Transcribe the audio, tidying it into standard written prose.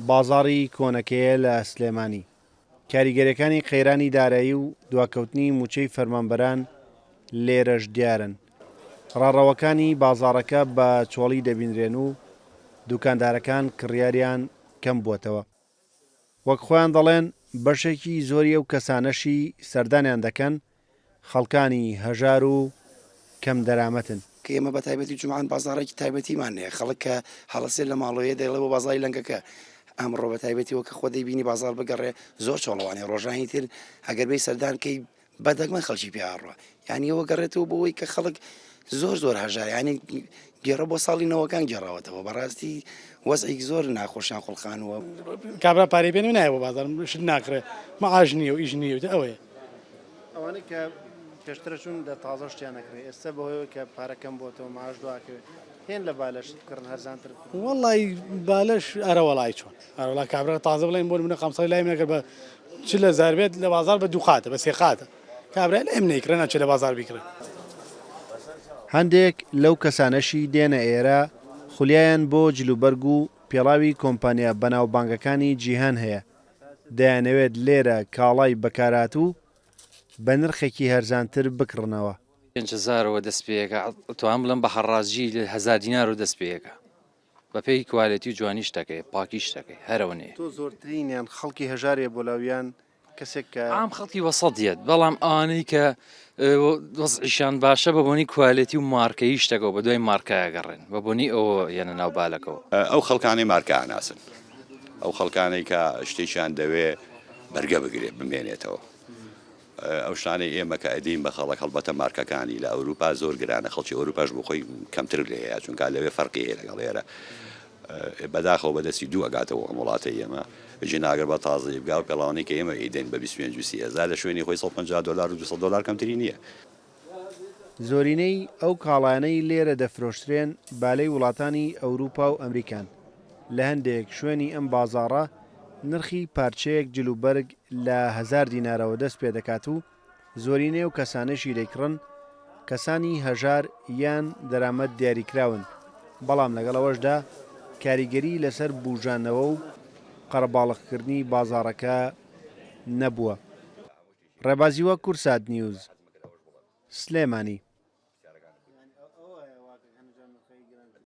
بازاڕی کۆنەکەیە لە سلێمانی. کاریگەریەکانی قەیرانی دارایی و دواکەوتنی مووچەی فەرمانبەران لێرەش دیارن. ڕاڕەوەکانی بازاڕەکە بە چۆڵی دەبینرێن و دوکاندارەکان کڕیاریان کەم بووەتەوە. وەک خۆیان دەڵێن بەشێکی زۆری ئەو کەسانەشی سەردانیان دەکەن خەڵکانی هەژار و کەم دەرامەتن. کە ئێمە بە تایبەتی جومعان بازاڕێکی تایبەتیمان هەیە، خەڵک کە هەڵەسێ لە ماڵەوەیە دەیڵێ بۆ بازاڕی لەنگەکە، ئەمڕۆ بە تایبەتی وەک خۆت دەیبینی بازاڕ بگەڕێ زۆر چۆڵەوانەیە، ڕۆژانی تر ئەگەر بێی سەردان کەی بە دەگمەن خەڵکی پێ ئەڕوا، یانی ئەوە گەڕێتەوە بۆ ئەوەی کە خەڵک زۆر زۆر هەژارە، یانی گێڕە بۆ ساڵی نەوەکان گێڕاوەتەوە، بەڕاستی وەزعێکی زۆر ناخۆشیان خوڵقانووە. کابرا پارەی پێ نیە نایە بۆ بازاڕ شت ناکڕێ مەعاش نییە و ئیش نییە و ئەوەیە. ئەوانەی کە پێشتر چوون لە تازە شتیان ئەکڕی ئێستا بەهۆیەوەی کە پارە کەم بۆتەوە معاش دواکەوێت هێن لە بالە شت بکڕن هەرزانتر بکڕن. وەڵی بالەش ئەرە وەڵی چۆن ئەرەوەڵا کابرا تازە بڵێن بۆ نمونە قامسەڵی لای من ئەگەر بە 40 هەزار بێت لە بازاڕ بە دوو قاتە بە سێ قاتە کابرا لای من نەیکڕێ ناچێ لە بازاڕ بیکڕێ. هەندێک لەو کەسانەشی دێنە ئێرە خولیایان بۆ جلوبەرگ و پێڵاوی کۆمپانیا بەناوبانگەکانی جیهان هەیە، دەیانەوێت لێرە کاڵای بەکارهاتوو بە نرخێکی هەرزانتر بکڕنەوە. پێنج هەزارەوە دەست پێ ئەکا ئەتوانم بڵێم بە حەڕاجی لە هەزار دینارەوە دەست پێ ئەکا بەپێی کوالێتی و جوانی شتەکەی پاکی شتەکەی هەر ئەوەنەیە. تۆ زۆرترینیان خەڵکی هەژارە بۆ لاو یان کەسێک کە. عام خەڵکی وەسەت یەت بەڵام ئەوانەی کە وەزعیشان باشە بە بۆنی کوالێتی و مارکەیی شتەکەوە بە دوای مارکە ئەگەڕێن بە بۆنی ئەوە یەنە ناو بالەکەوە. ئەو خەڵکانەی مارکە ئەناسن ئەو خەڵکانەی کە شتێکیان دەوێ بەرگە بگرێ بمێنێتەوە ئەو شتانەی ئێمە کە ئەدەین بە خەڵک هەڵبەتە مارکەکانی لە ئەوروپا زۆر گرانە خەڵکی ئەوروپاش بۆ خۆی کەمتر لێیە چونکە لەوێ فەرقی هەیە لەگەڵ ئێرە بەداخەوە بەدەستی دوو ئەگاتەوە ئەم وڵاتەی ئێمە ژینا ئەگەر بە تازەی بگا و پێڵاوانەی کە ئێمە ئەیدەین بە 25 و 30 هەزار لە شوێنی خۆی 150 دۆلار و 200 دۆلار کەمتری نییە. زۆرینەی ئەو کاڵایانەی لێرە دەفرۆشترێن بالەی وڵاتانی ئەوروپا و ئەمریکان، لە هەندێک شوێنی ئەم بازاڕە نرخی پارچەیەک جلوبەرگ لە هەزار دینارەوە دەست پێدەکات و زۆرینەی ئەو کەسانەشی دەیکڕن کەسانی هەژار یان دەرامەت دیاریکراون، بەڵام لەگەڵ ئەوەشدا کاریگەری لەسەر بوژانەوە و قەرەباڵغکردنی بازاڕەکە نەبووە. ڕێباز هیوا، کوردسات نیوز، سلێمانی.